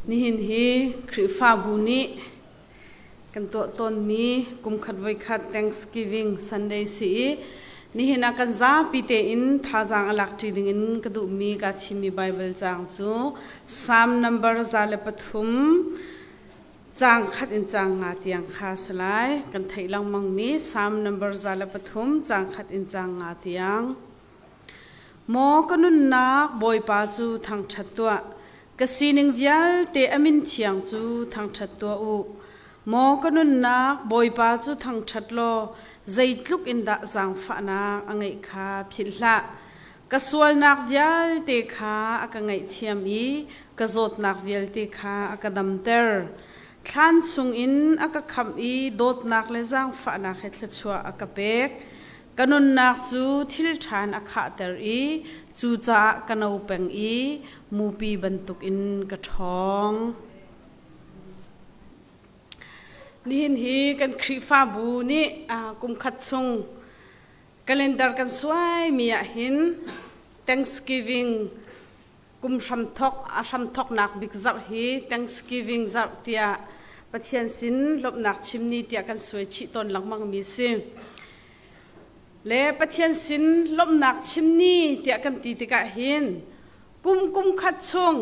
Nihin hi Khrihfabu nih kan tuah tawnmi kumkhat voikhat Thanksgiving Sunday si i nihin ah kan zapi tein thazaang a lakṭi dingin ka duhmi kaa thimmi Baibal caang cu Psalm number 103 caang khat in caang nga tiang kha si lai. Kan theih lengmangmi Psalm number 103 caang khat in caang nga tiang. Maw ka nunnak Bawipa cu thangṭhat tuah, ka sining vialte a min thiang cu thangṭhat tuah u. Maw ka nunnak Bawipa cu thangṭhat law zeitluk in dah zaangfahnak a ngeih kha philh hlah. Ka sualnak vialte kha a ka ngaihthiam i ka zawtnak vialte kha a ka damter. Thlan chungin a ka khamh i dawtnak le zaangfahnak he thluachuah a ka pek. Ka nunnak cu thil ṭhan a khahter i cucaah ka no peng i mupi bantukin ka ṭhawng. Nihin hi kan Khrihfabu nih kumkhat chung calendar kan suaimi ah hin Thanksgiving kum hramthok a hramthoknak bik zarh hi Thanksgiving zarh tiah Pathian sin lawmhnak chim ni tiah kan suai chih tawn lengmang mi si. Le Pathian sin lawmhnak chim ni tiah kan ti tikah hin kum kum khat chung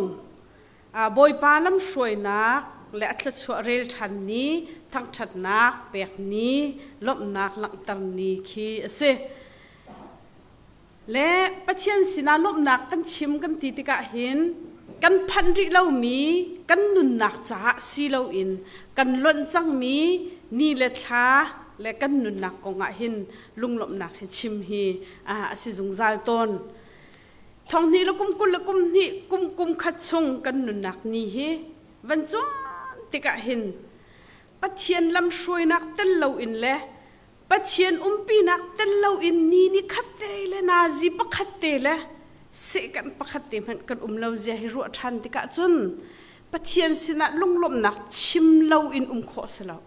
Bawipa lamhruainak le a thluachuah rel ṭhan ni, thangṭhatnak pek ni, lawmhnak langhter ni khi a si. Le Pathian sinah lawmhnak kan chim kan ti tikah hin kan phanh rih lomi kan nunnak caah si loin kan lonh cangmi ni le thla le kan nunnak kongah hin lunglawmhnak hi chim hi a si zungzal tawn. Thong hnih le kum 20 le kum hnih kum kum khat chung kan nunnak ni hi van cuan tikah hin Pathian lamhruainak tel loin le Pathian umpinak tel loin ni ni khat te le nazi pakhat te le sehkan pakhat te hmanh kan um lo zia hi ruah ṭhan tikah cun Pathian sinah lunglawmhnak chim loin um khawh si lo.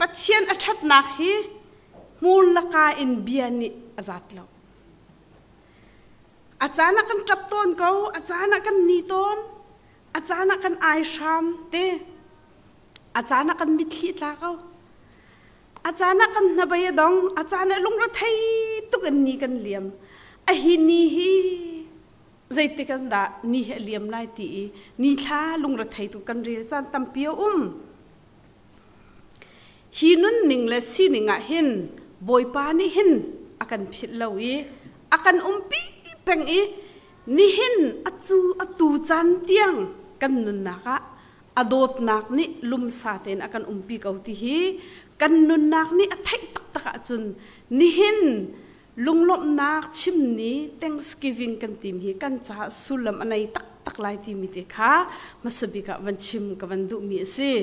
Pathian a ṭhatnak hi hmur laka in bia nih a zat lo. A caan ah kan ṭap tawn ko, a caan ah kan ni tawn, a caan ah kan ai hram te, a caan ah kan mitthli tla ko. A caan ah kan hnabei a dong, a caan ah lungrethei tuk in ni kan liam. A hi ni hi zeitik an dah ni hi a liam lai ti i ni thla lungrethei tu kan rel caan tampi a um. Hi nunning le sining ah hin Bawipa nih hin a kan philh lo i a kan umpi peng i nihin a atu caan tiang kan nunnak ah a dawtnak nih lumsa tein a kan umpi ko ti hi kan nunnak nih a theih taktak ahcun nihin lunglawmhnak chim ni Thanksgiving kan tim hi kan caah sullam a nei taktak lai timi te kha hmasa bik ah van chim ka van duhmi a si.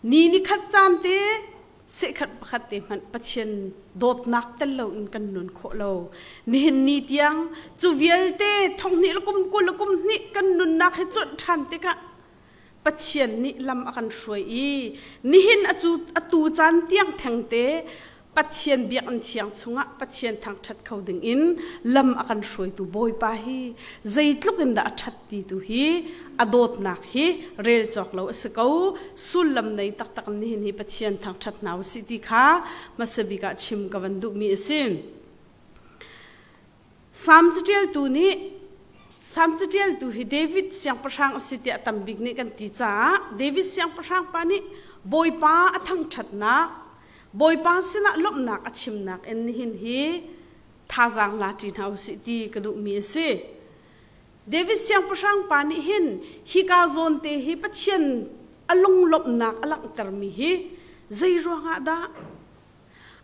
Ni ni khat caan te sehkhat pakhat te hmanh Pathian dawtnak tel lo in kan nun khawh lo. Nihin ni tiang cu vialte thong hnih le kum 20 le kum hnih kan nunnak hi cuanh ṭhan tikah Pathian nih lam a kan hruai i nihin atu caan tiang thengte Pathian biakinn thiang chungah Pathian thangṭhat kho dingin lam a kan hruaitu Bawipa hi zeitluk in dah a ṭhat ti tu hi a dawtnak hi rel cawk lo a si ko. Sullam nei taktak in nihin hi Pathian thangṭhat hna usih ti kha hmasa bik ah chim ka van duhmi a si. Salm caṭialtu nih Salm caṭialtu hi David siangpahrang a si tiah tambik nih kan ti caah David siangpahrang pa nih Bawipa a thangṭhatnak, Bawipa sinah lawmhnak a chimnak in nihin hi thazaang la ṭi hna usih ti ka duhmi a si. David siangpahrang pa nih hin hika zawn te hi Pathian a lunglawmhnak a langhtermi hi zei ruangah dah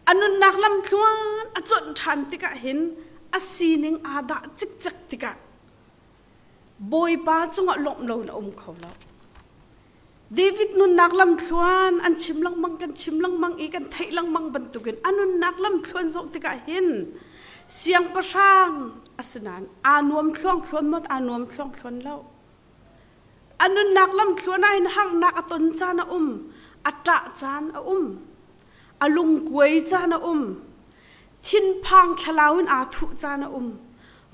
A nunnak lamthluan a cuanh ṭhan tikah hin a sining aa dah cikcek tikah Bawipa cungah lawmh lo in a um kho lo. David nunnak lamthluan an chim lengmang kan chim lengmang i kan theih lengmang bantukin a nunnak lamthluan zoh tikah hin siangpahrang asinain aa nuam thluangthluan maw aa nuam thluangthluan lo. A nunnak lamthluan ah hin harnak a ton caan a um, a ṭah caan a um. A lungkuai caan a um. Thinphang thlalau in aa thuh caan a um.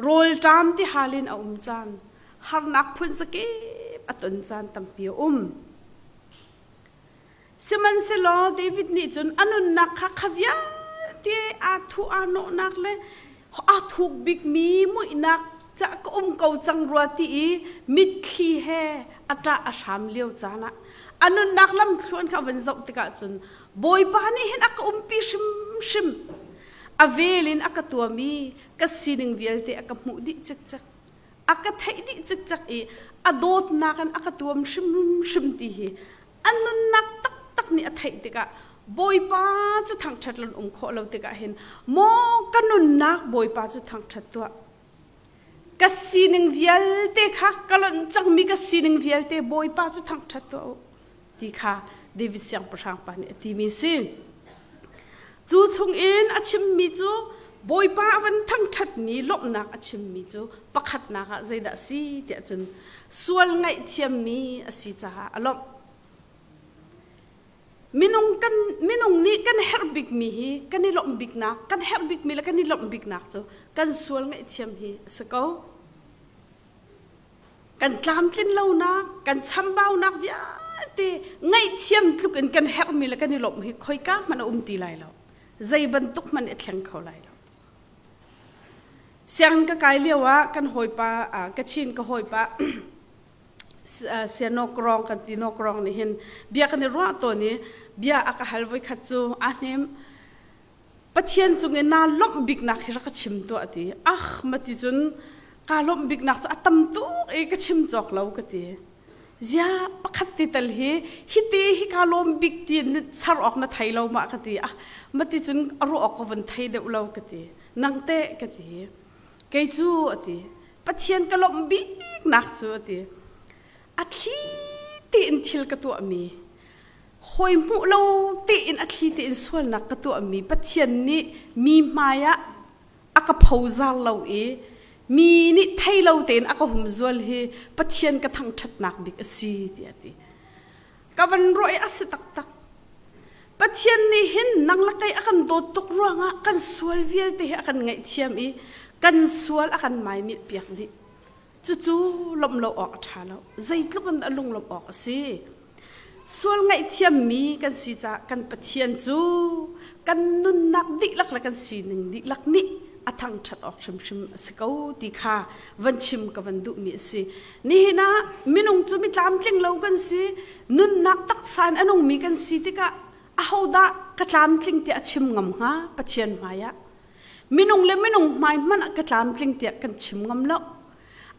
Rawlṭam tihal in a um caan. Harnak phun zakip a ton caan tampi a um. Sihmanhsehlaw David nih cun a nunnak kha kha vialte aa thuh aa nawhnak le aa thuk bikmi muihnak cah ka um ko cang rua ti i mitthli he a ṭah a hram lio caan ah a nunnak lamthluan kha a van zoh tikah cun Bawipa nih hin a ka umpi hrimhrim. A vel in a ka tuam i ka sining vialte a ka hmuh dih cikcek. A ka theih dih cikcek i a dawtnak in a ka tuam hrimhrim ti hi a nunnak taktak nih a theih tikah Bawipa cu thangṭhat lon um khawh lo tikah hin maw ka nunnak Bawipa cu thangṭhat tuah. Ka sining vialte kha ka lonh cangmi ka sining vialte Bawipa cu thangṭhat tuah u. ti kha David siangpahrang pa nih a timi si. Cu chungin a chimmi cu Bawipa a van thangṭhatmi lawmhnak a chimmi cu pakhatnak ah zeidah a si tiah cun sual ngaihthiammi a si caah a lawmh. Minung kan minung nih kan herh bikmi hi kan i lawmh biknak kan herh bikmi le kan i lawmh biknak cu kan sual ngaihthiam hi a si ko. Kan tlamtlin lonak, kan chambaunak vialte ngaihthiam tluk in kan herhmi le kan i lawmh hi khoika hmanh a um ti lai lo. Zei bantuk hmanh i thleng kho lai lo. Sianginn ka kai lio ah kan hawipa, Kachin ka hawipa Sianawkrong kan ti nawkrong nih hin bia kan i ruah tawn i bia a ka hal voikhat cu aa hnem. Pathian cung i naa lawmh biknak hi rak ka chim tuah ti. Ah ma ti cun kaa lawmh biknak cu a tam tuk i ka chim cawk lo ka ti. Zia pakhat ti tal hi hiti hi kaa lawm bik ti char awk na thei lo ma ka ti. Ah ma ti cun a ruah awk ka vun thei deuh lo ka ti. Nang teh ka ti. Kei cu a ti. Pathian ka lawmh biknak cu a ti. A thli tein thil ka tuahmi hawi hmuh lo tein a thli tein sualnak ka tuahmi Pathian nih mi hmai ah a ka phozar lo i mi nih thei lo tein a ka humzual hi Pathian ka thangṭhatnak bik a si tiah a ti. Ka van ruah i a si taktak. Pathian nih hin nang le kei a kan dawt tuk ruangah kan sual vialte hi a kan ngaihthiam i kan sual a kan maimilh piak dih. Cucu lawmh lo awk a ṭha lo. Zeitluk in dah lunglawmh awk a si. Sual ngaihthiammi kan si caah kan Pathian cu kan nunnak dihlak le kan sining dihlak nih a thangṭhat awk hrimhrim a si ko ti kha van chim ka van duhmi a si. Nihin ah minung cu mi tlamtling lo kan si, nunnak taksa in a nungmi kan si tikah ahodah ka tlamtling tiah a chim ngam hnga Pathian hmaiah? Minung le minung hmai hmanh ah ka tlamtling tiah kan chim ngam lo.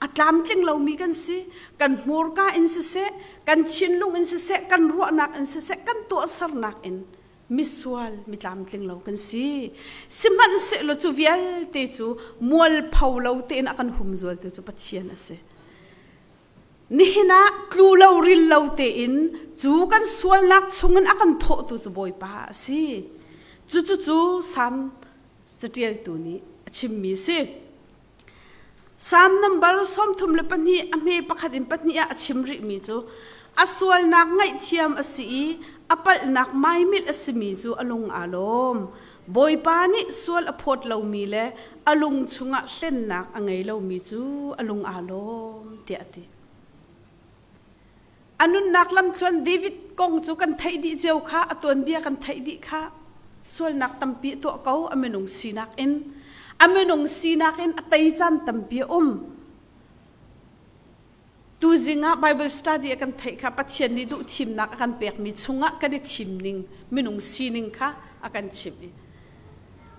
A tlamtling lomi kan si. Kan hmurka in siseh, kan thinlung in siseh, kan ruahnak in siseh, kan tuahsernak in misual, mi tlamtling lo kan si. Sihmanhsehlaw cu vialte cu mualpho lo tein a kan humzualtu cu Pathian a si. Nihin ah tlu lo ril lo tein cu kan sualnak chungin a kan thawhtu cu Bawipa a si. Cucu cu Salm caṭialtu nih a chimmi si. Salm nambar 32 a hme pakhat in pahnih ah a chim rihmi cu a sualnak ngaihthiam a si i a palhnak maimilh a simi cu a lung aa lawm. Bawipa nih sual a phawt lomi le a lung chungah hlennak a ngei lomi cu a lung aa lawm tiah a ti. A nunnak lamthluan David kong cu kan theih dih cio kha, a tuanbia kan theih dih kha. Sualnak tampi a tuah ko a minung sinak in. A minung sinak in a tei caan tampi a um. Tuzing ah Bible study a kan theih kha Pathian nih duh thimnak a kan pekmi chungah kan i thim ning minung sining kha a kan chimh i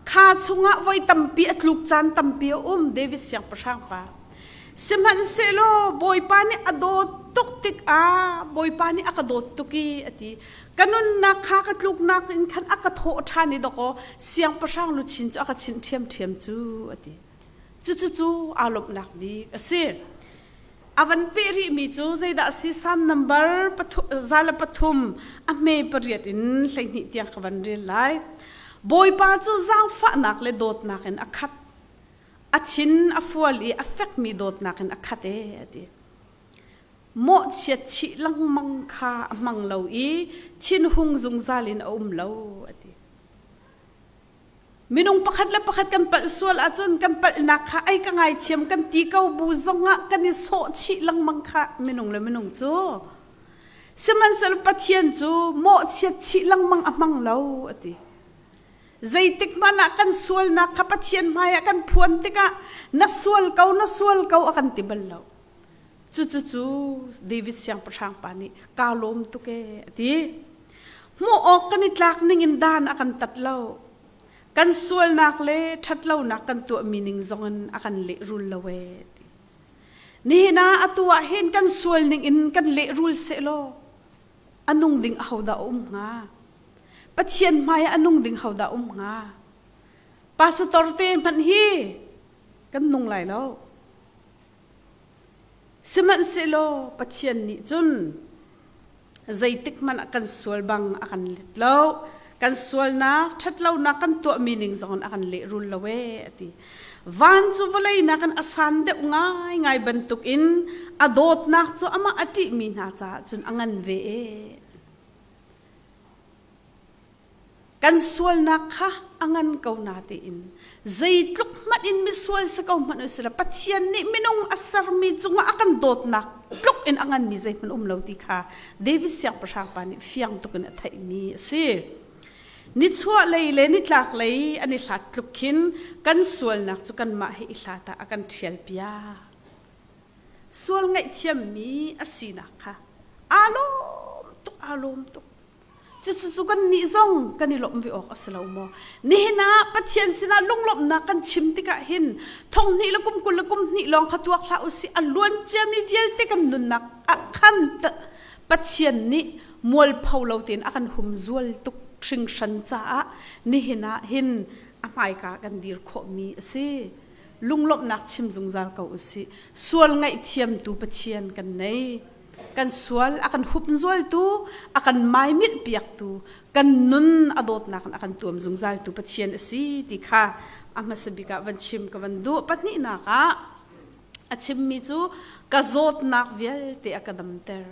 kha chungah voi tampi a tluk caan tampi a um David siangpahrang pa sihmanhsehlaw Bawipa nih a dawt tuk tikah Bawipa nih a ka dawt tuk i a ti ka nunnak kha ka tluknak in khan a ka thawh ṭhan i dawkaw siangpahrang luchin cu a ka chinh ṭhiamṭhiam cu a ti Cucu cu aa lawmhnak bik a si. A van peh rihmi cu zeidah a si Salm number 103 a hme pariat in 12 tiang ka van rel lai. Bawipa cu zaangfahnak le dawtnak in a khat. A thin a fual i a fekmi dawtnak in a khat ee a ti. Mawhchiat chih lengmang kha a hmang lo i thinhung zungzal in a um lo a ti. Minung pakhat le pakhat kan palh sual ahcun kan palhnak kha ai ka ngaithiam kan ti ko bu zongah kan i sawh chih lengmang kha minung le minung cu. Sihmanhsehlaw Pathian cu mawhchiat chih lengmang a hmang lo a ti. Zeitik hmanh ah kan sualnak kha Pathian hmaiah kan phuan tikah na sual ko na sual ko a kan ti bal lo. Cucu David siangpahrang pa nih kaa lawm tuk ee a ti. Hmuh awk kan i tlak ning in dan a kan tat lo. Kan sualnak le ṭhatlonak kan tuahmi ning zongin a kan lehrul lo ee ti. Nihin ah atu ah hin kan sual ning in kan lehrul sehlaw a nung ding ahodah a um hnga? Pathian hmai ah a nung ding hodah um hnga? Pastor te hmanh hi kan nung lai lo. Sihmanhsehlaw Pathian nih cun zeitik hmanh ah kan sual bang a kan let lo. Kan sualnak, ṭhatlonak kan tuahmi ning zong in a kan lehrul lo ee a ti. Van cu vawlei nakin a san deuh ngaingai bantukin a dawtnak cu amah a ṭihmi hna caah cun a ngan ve ee. Kan sualnak kha a ngan ko natein zeitluk hmanh in misual si ko hmanh usila Pathian nih minung a sermi cungah a kan dawtnak tluk in a nganmi zeihmanh um lo ti kha David siangpahrang pa nih fiang tuk in a theihmi a si. Nichuah lei le nitlak lei an i hlat tluk khin kan sualnak cu kanmah he i hlat ah a kan ṭhial piak. Sual ngaihthiammi a sinak kha aa lawm tuk, aa lawm tuk. Cucu kannih zong kan i lawmh ve awk a si lo maw? Nihin ah Pathian sinah lunglawmhnak kan chim tikah hin thonghnih le kum 20 le kum hnih lawng kha tuak hlah usih a luan ciami vialte kan nunnak ah khan Pathian nih mualpho lo tein a kan humzual tuk hringhran caah nihin ah hin a hmaika kan dir khawhmi a si. Lunglawmhnak chim zungzal ko usih. Sual ngaihthiamtu Pathian kan nei. Kan sual a kan hupzualtu, a kan maimilh piaktu, kan nun a dawtnak in a kan tuam zungzaltu Pathian a si ti kha a hmasa bik ah van chim ka van duh. Pahnihnak ah a chimmi cu ka zawtnak vialte a ka damter.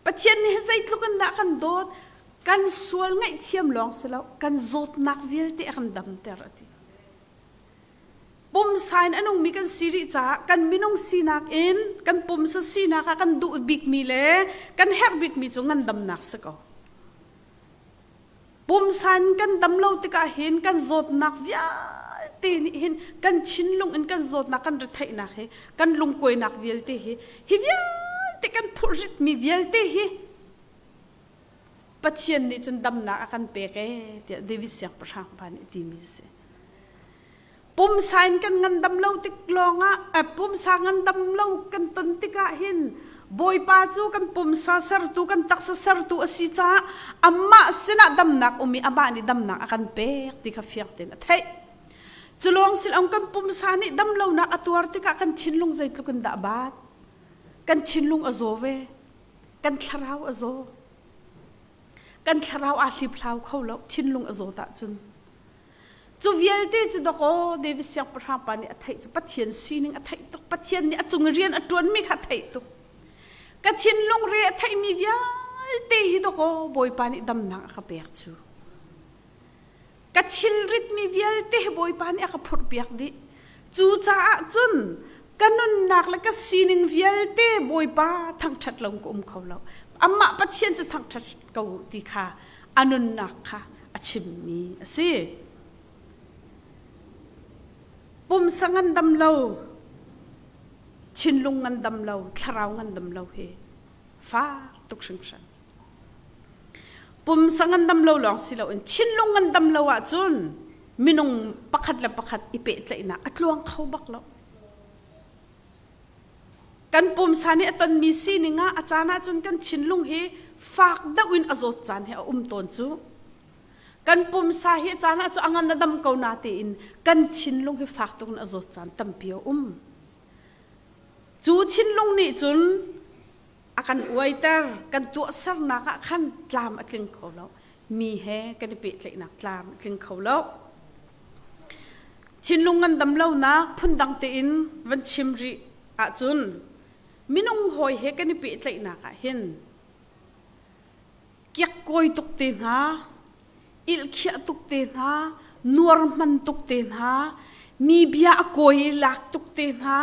Pathian nih zeitluk in dah kan dawt, kan sual ngaihthiam lawng si lo, kan zawtnak vialte a kan damter a ti. Pumsa in a nungmi kan si rih caah kan minung sinak in kan pumsa sinak ah kan duh bikmi le kan herh bikmi cu ngandamnak si ko. Pumsa in kan dam lo tikah hin kan zawtnak vialte nih hin kan thinlung in kan zawtnak kan retheihnak hi kan lungkuainak vialte hi hi vialte kan phurhritmi vialte hi Pathian nih cun damnak a kan pek ee tiah David siangpahrang pa nih a timi a si. Pumsa in kan ngandam lo tik lawngah eh, pumsa ngandam lo kan ton tikah hin Bawipa cu kan pumsa sertu kan taksa sertu a si caah amah sinah damnak um i amah nih damnak a kan pek ti kha fiang tein a theih. Cu lawng silong kan pumsa nih damlonak a tuar tikah kan thinlung zeitluk in dah a baat. Kan thinlung a zaw ve. Kan thlarau a zaw. Kan thlarau aa hliphlau kho lo thinlung a zawt ahcun. Cu vialte cu dawkaw David siangpahrang pa nih a theih cu Pathian sining a theih tuk. Pathian nih a cung i rian a ṭuanmi kha a theih tuk. Ka thinlung re a theihmi vialte hi dawkaw Bawipa nih damnak a ka pek cu. Ka thilritmi vialte hi Bawipa nih a ka phurhpiak dih. Cucaah cun ka nunnak le ka sining vialte Bawipa thangṭhat lo ka um kho lo. Amah Pathian cu thangṭhat ko ti kha a nunnak kha a chimmi a si. Pumsa ngandam lo, thinlung ngandam lo, thlarau ngandam lo hi fak tuk hringhran. Pumsa ngandam lo lawng si loin thinlung ngandam lo ahcun minung pakhat le pakhat i pehtlaihnak a tluang kho bak lo. Kan pumsa nih a tonmi sining ah a caan ahcun kan thinlung hi fak deuh in a zawt caan hi a um tawn cu. Kan pumsa hi a caan ahcun a ngan a dam ko na tein kan thinlung hi fak tuk in a zawt caan tampi a um. Cu thinlung nih cun a kan uaiter, kan tuahsernak ah khan tlam a tling kho lo. Mi he kan i pehtlaihnak tlam a tling kho lo. Thinlung ngandam lonak phundang tein van chim rih ahcun minung hawi he kan i pehtlaihnak ah hin kiakkawi tuk te hna, Ilhkhiah tuk te hna, nuar hman tuk te hna, mi bia a kawi lak tuk te hna,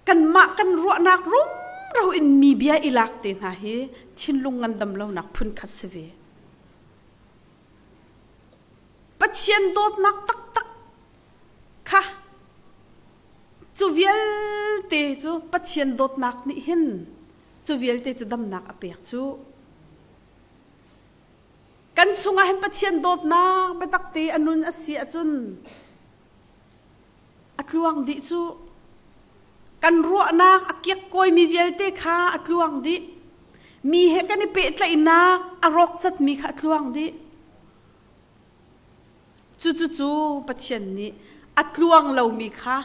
kanmah kan ruahnak rumro in mi bia i lak te hna hi thinlung ngandam lonak phunkhat si ve. Pathian dawtnak taktak kha cu vialte cu Pathian dawtnak nih hin cu vialte cu damnak a pek cu kan chungah hin Pathian dawtnak biatak te a nun a si ahcun a tluang dih cu kan ruahnak a kiakkawimi vialte kha a tluang dih mi he kan i pehtlaihnak a rawk catmi kha a tluang dih Cucucu Pathian nih a tluang lomi kha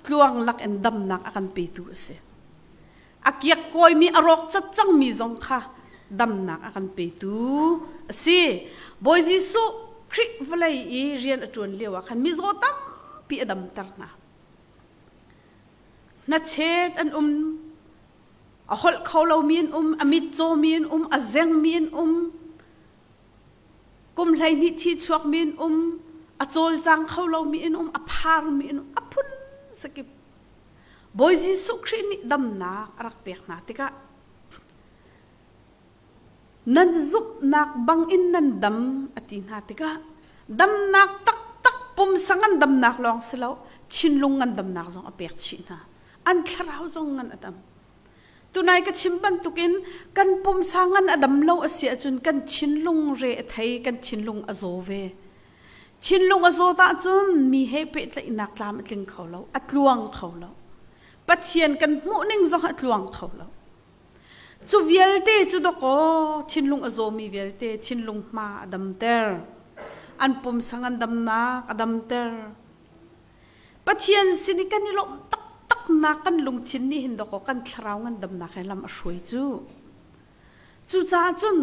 tluang lak in damnak a kan petu a si. A kiakkawimi a rawk cat cangmi zong kha damnak a kan petu a si. Bawi Jesuh Khrih vawlei i rian a ṭuan lio ah khan mizaw tampi a damter hna. Hnachet an um, a holh kho lomi an um, a mit cawmi an um, a zengmi an um, Kum 12 thi chuakmi in um, a cawlcang kho lomi in um, a pharmi in um, a phun sakip. Bawi Jesuh Khrih nih damnak a rak pek hna tikah nan zumhnak bangin nan dam a ti hna tikah damnak taktak pumsa ngan damnak lawng si lo thinlung ngan damnak zong a pek chih hna an thlarau zong ngan a dam Tunai ka chim bantukin kan pumsa ngan a dam lo a si ahcun kan thinlung re a thei, kan thinlung a zaw ve. Thinlung a zawt ahcun mi he pehtlaihnak tlam a tling kho lo, a tluang kho lo. Pathian kan hmuh ning zong a tluang kho lo. Cu vialte cu dawkaw thinlung a zawmi vialte thinlung hma a damter. An pumsa ngandamnak a damter. Pathian sin i kan i lawmh taktaknak kan lungthin nih hin dawkaw kan thlarau ngandamnak he lam a hruai cu. Cucaah cun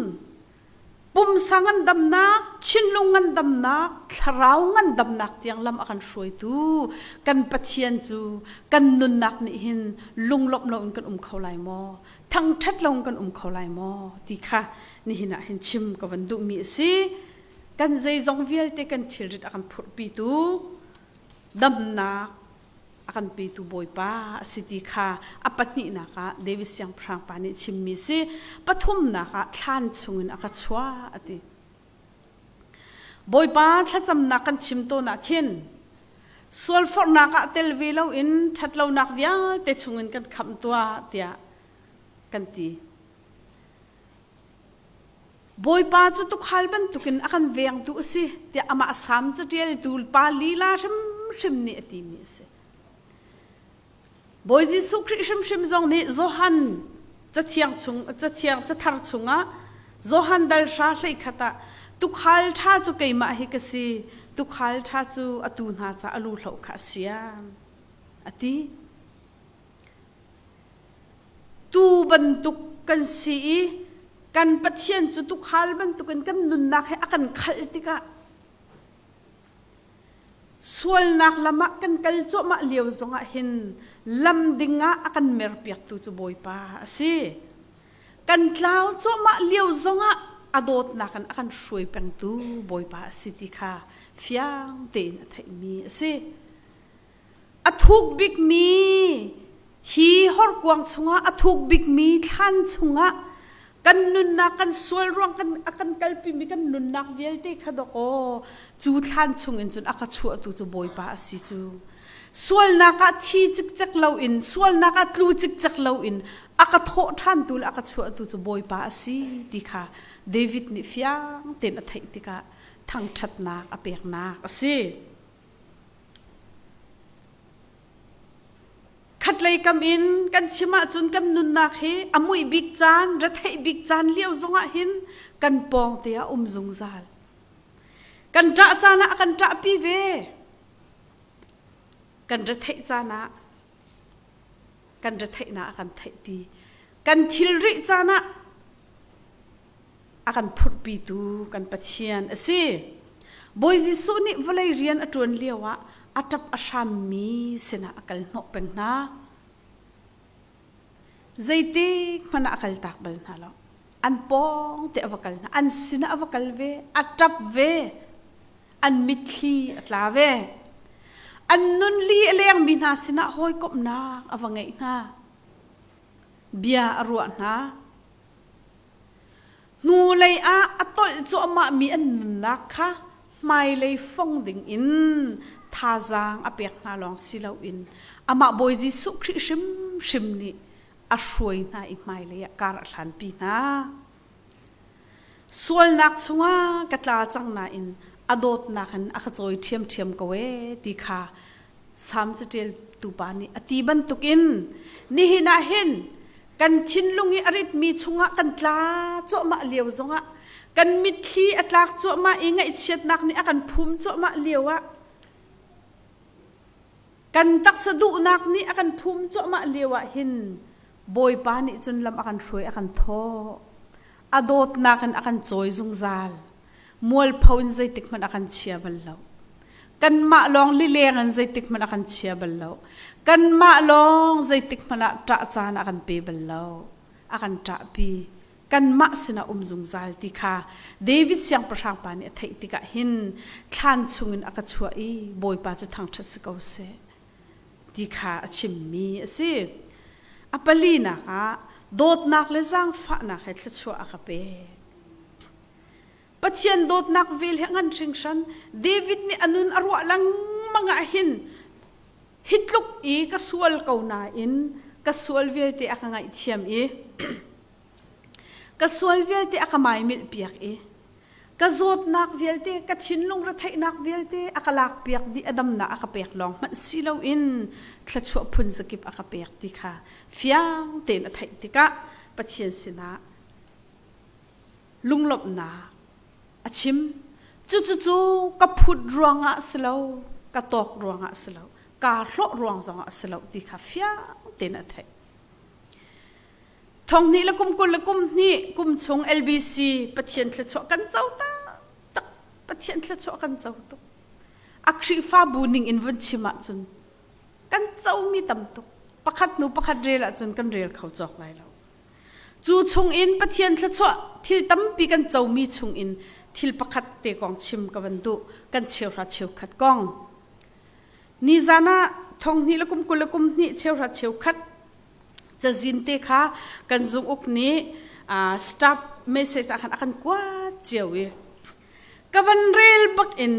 pumsa ngandamnak, thinlung ngandamnak, thlarau ngandamnak tiang lam a kan hruaitu kan Pathian cu kan nunnak nih hin lunglawmh loin kan um kho lai maw? Thangṭhat loin kan um kho lai maw? ti kha nihin ah hin chim ka van duhmi a si. Kan zeizong vialte kan thilrit a kan phurhpitu damnak a kan petu Bawipa a si ti kha a pahnihnak ah David siangpahrang pa nih chimmi si. Pathumnak ah thlan chungin a ka chuah a ti. Bawipa thlacamnak kan chim tawn ah khin sualforhnak ah tel ve loin ṭhatlonak vialte chungin kan khamh tuah tiah kan ti. Bawipa cu tuukhal bantukin a kan vengtu a si tiah amah Salm caṭialtu pa lila hrimhrim nih a timi a si. Bawi Jesuh Khrih hrimhrim zong nih Johan cathiang chung cathiang cathar chungah Johan dal hra hleikhat ah tuukhal ṭha cu keimah hi ka si tuukhal ṭha cu a tuu hna ca a lu hloh kha a siam a ti. Tuu bantuk kan si i kan Pathian cu tuukhal bantukin kan nunnak he a kan khalh tikah sualnak lam ah kan kal cuahmah lio zongah hin lam ding ah a kan merpiaktu cu Bawipa a si. Kan tlau cuahmah lio zongah a dawtnak in a kan hruai pengtu Bawipa a si ti kha fiang tein a theihmi a si. A thuk bikmi hi horkuang chungah a thuk bikmi thlan chungah kan nunnak kan sual ruang kan a kan kalpimi kan nunnak vialte kha dawkaw cu thlan chungin cun a ka chuahtu cu Bawipa a si cu sualnak ah thi cikcek loin sualnak ah tlu cikcek loin a ka thawh ṭhantu le a ka chuahtu cu Bawipa a si ti kha David nih fiang tein a theih tikah thangṭhatnak a peknak a si. Khatlei kam in kan chim ahcun kan nunnak hi a muih bik caan, retheih bik caan lio zongah hin kan pawng te ah um zungzal. Kan ṭah caan ah a kan ṭahpi ve. Kan retheih caan ah kan retheihnak a kan theihpi. Kan thilrih caan ah a kan phurhpitu kan Pathian a si. Bawi Jesuh nih vawlei rian a ṭuan lioah a ṭap a hrammi sinah a kal hnawh peng hna. Zeitik hmanh ah a kaltak bal hna lo. An pawng te a va kal hna. An sinah a va kal ve. A ṭap ve. An mitthli a tla ve. An nun li a lengmi hna sinah hawikomhnak a va ngeih hna. Bia a ruah hna. Hnulei ah a tolh cuahmahmi an nunnak kha hmailei fong dingin thazaang a pek hna lawng si loin amah Bawi Jesuh Khrih hrimhrim nih a hruai hna i hmailei ah kar a hlanpi hna. Sualnak chungah ka tla cang nain a dawtnak in a ka cawi ṭhiamṭhiam ko ee ti kha Salm caṭialtu pa nih a ti bantukin nihin ah hin kan thinlung i a ritmi chungah kan tla cuahmah lio zongah kan mitthli a tlak cuahmah i ngaihchiatnak nih a kan phum cuahmah lio ah kan taksa duhnak nih a kan phum cuahmah lio ah hin Bawipa nih cun lam a kan hruai a kan thawh a dawtnak in a kan cawi zungzal mualpho in zeitik hmanh a kan chia bal lo kanmah lawng lileng in zeitik hmanh a kan chia bal lo kanmah lawng zeitik hmanh ah ṭah caan a kan pe bal lo a kan ṭahpi kanmah sinah um zungzal ti kha David siangpahrang pa nih a theih tikah hin thlan chungin a ka chuah i Bawipa cu thangṭhat si ko seh ti kha a chimmi a si. A palinak ah dawtnak le zaangfahnak he thluachuah a ka pek. Pathian dawtnak vel he ngan hringhran David nih a nun a ruah lengmang ah hin hi tluk i ka sual ko nain ka sual vialte a ka ngaihthiam i ka sual vialte a ka maimilh piak i ka zawtnak vialte ka thinlung retheihnak vialte a ka lakpiak dih a damnak a ka pek lawng hmanh si loin thluachuah phun zakip a ka pek ti kha fiang tein a theih tikah Pathian sinah lunglawmhnak a chim. Cucucu ka phut ruangah si lo, ka tawk ruangah si lo, kaa hlawh ruang zongah si lo ti kha fiang tein a theih. Thonghnih le kum 20 le kum hnih kum chung LBC Pathian thluachuah kan co taktak. Pathian thluachuah kan co tuk. A Khrihfabu ning in vun chim ahcun kan comi tam tuk. Pakhat hnu pakhat rel ahcun kan rel kho cawk lai lo. Cu chungin Pathian thluachuah thil tampi kan comi chungin thil pakhat te kong chim ka van duh kan cheuhra cheukhat kong. Nizan ah thonghnih le kum 20 le kum hnih cheuhra cheukhat cazin te kha kan zung uk nih staff message ah khan a kan kuat cio i ka van rel bak in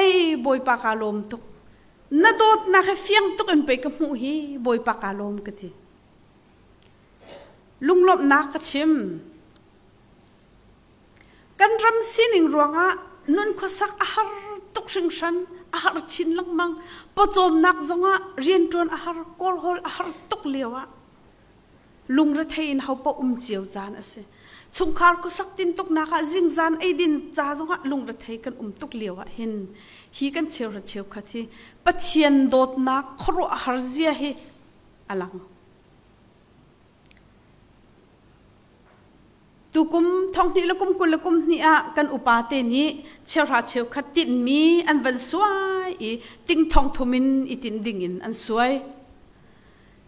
ei bawipa ka lawm tuk na dawtnak he fiang tuk in pei ka hmuh hi bawipa ka lawm ka ti Lunglawmhnak ka chim. Kan ram sining ruangah nun khuasak a har tuk hringhran, a har chin lengmang. Pawcawmnak zongah rianṭuan a har, kawlhawl a har tuk lio ah lungrethei in hopaoh um cio caan a si. Chungkhar khuasak tintuknak ah zingzan eidin ca zongah lungrethei kan um tuk lio ah hin hi kan cheuhra cheukhat hi Pathian dawtnak khuaruahhar zia hi a lang. Tukum thonghnih le kum 20 le kum hnih ah kan upa te nih cheuhra cheukhat tinhmi an van suai i ting thong thum in i tinh ding in an suai.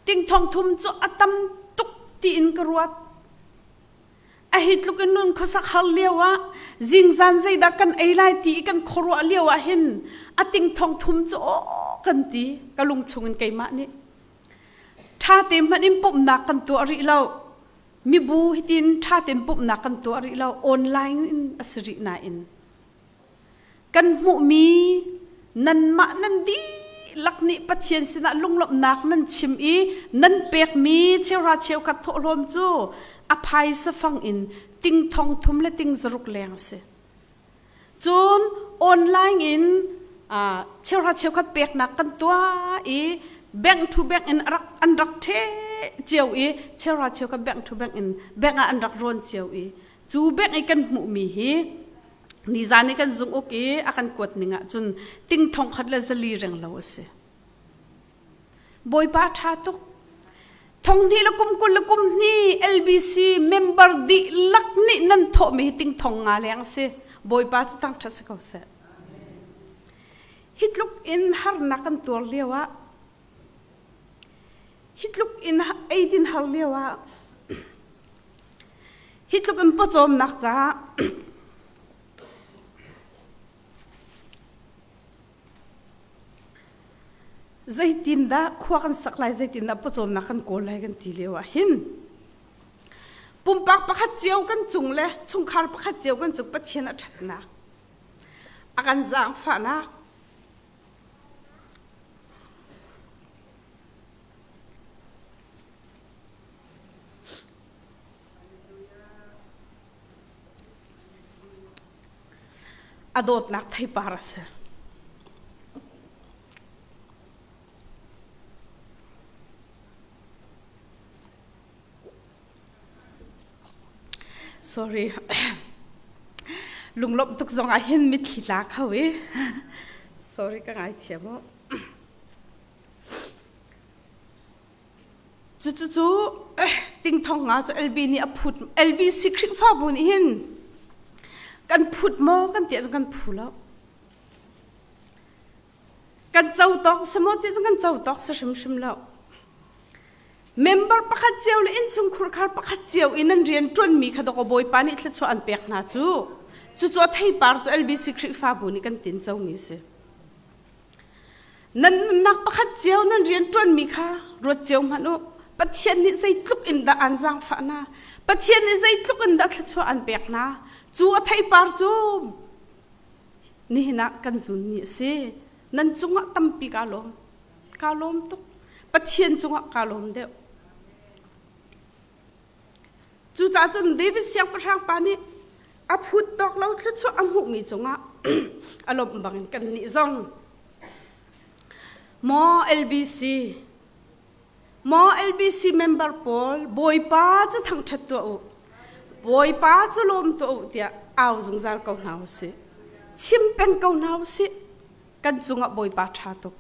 Ting thong thum cu a tam tuk tiin ka ruat. A hi tluk in nun khuasak har lio ah zingzan zeidah kan ei lai ti i kan khuaruah lio ah hin a ting thong thum cu aw kan ti ka lung chung in keimah nih. Ṭha te hmanh in pumhnak kan tuah rih lo. Mibu hitin ṭha tein pumhnak kan tuah rih lo. Online in a si rih nain. Kan hmuhmi nanmah nan dihlak nih Pathian sinah lunglawmhnak nan chim i nan pekmi cheuhra cheukhat thawhlawm cu a phaisa fang in ting thong thum le ting zaruk leng a si. Cun online in cheuhra cheukhat peknak kan tuah i bank to bank in rak an rak ṭhe cio i cheuhra cheukhat bank to bank in bank ah an rak rawn cio i cu bank i kan hmuhmi hi nizan i kan zung uk i a kan kuat ning ah cun ting thong khat le zali reng lo a si. Bawipa ṭha tuk. Thonghnih le kum 20 le kum hnih LBC member dihlak nih nan thawhmi hi ting thong nga leng si. Bawipa cu thangṭhat si ko seh. Hi tluk in harnak kan tuar lio ah hi tluk in eidin har lio ah hi Hi tluk in pawcawmnak caah zeitindah khua kan sak lai, zeitindah pawcawmnak kan kawl lai kan ti lio ah hin pumpak pakhat cio kan cung le chungkhar pakhat cio kan cung Pathian a ṭhatnak, a kan zaangfahnak, A dawtnak theipar a si. Sorry. Lunglawmh tuk zong ah hin mitthli tla kho i. Sorry ka ngaithiam u. Cucu tingthong nga cu LB nih a phut LBC Khrihfabu nih hin kan phut maw kan ti ahcun kan phu lo. Kan co tawk si maw ti ahcun kan co tawk si hrimhrim lo. Member pakhat cio le innchung khurkhar pakhat cio in an rian ṭuanmi kha dawkaw Bawipa nih thluachuah an pek hna cu. Cucu a theipar cu LBC Khrihfabu nih kan tin comi a si. Nan nunnak pakhat cio nan rian ṭuanmi kha ruat cio hmanh u. Pathian nih zeitluk in dah aan zaangfah hna. Pathian nih zeitluk in dah thluachuah an pek hna. Cu a theipar cu nihin ah kan zunmi a si. Nan cungah tampi kaa lawm. Kaa lawm tuk. Pathian cungah kaa lawm deuh. Cucaah cun David siangpahrang pa nih a phut tawk lo thluachuah a hmuhmi cungah a lawmh bangin kannih zong maw LBC maw LBC member pawl Bawipa cu thangṭhat tuah u Bawipa cu lawm tuah u tiah au zungzal ko hna u sih chim peng ko hna u sih kan cungah Bawipa ṭha tuk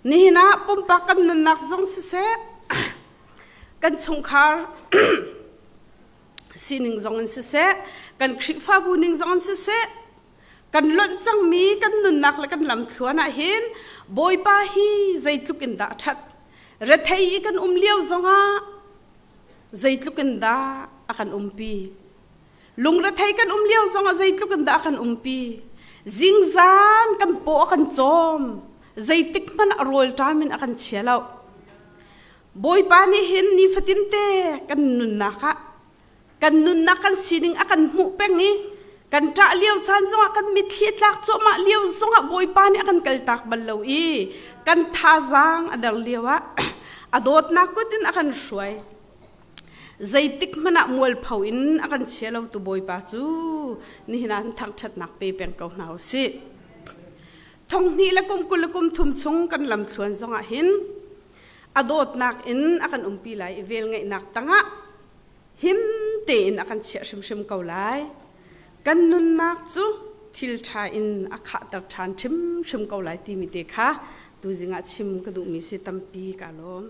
Nihin ah pumpak kan nunnak zong siseh, kan chungkhar sining zong in siseh, kan Khrihfabu ning zong in siseh, kan lonh cangmi kan nunnak le kan lamthluan ah hin Bawipa hi zeitluk in dah a ṭhat. Rethei i kan um lio zongah zeitluk in dah a kan umpi. Lungrethei kan um lio zongah zeitluk in dah a kan umpi. Zingzan kan paw a kan cawm. Zeitik hmanh ah rawl ṭam in a kan chia lo. Bawipa nih hin nifatin te kan nunnak ah kan nunnak kan sining a kan hmuh peng i kan ṭah lio caan zongah kan mitthli a tlak cuahmah lio zongah Bawipa nih a kan kaltak bal lo i kan thazaang a der lio ah a dawtnak kut in a kan hruai. Zeitik hmanh ah mualpho in a kan chia lotu Bawipa cu nihin ah thangṭhatnak pe peng ko hna u sih. Thonghnih le kum 20 le kum thum chung kan lamthluan zongah hin a dawtnak in a kan umpi lai i velngeihnak tangah him tein a kan chiah hrimhrim ko lai. Kan nunnak cu thil ṭha in a khahter ṭhan hrimhrim ko lai timi te kha tuzing ah chim ka duhmi si tampi ka lawm.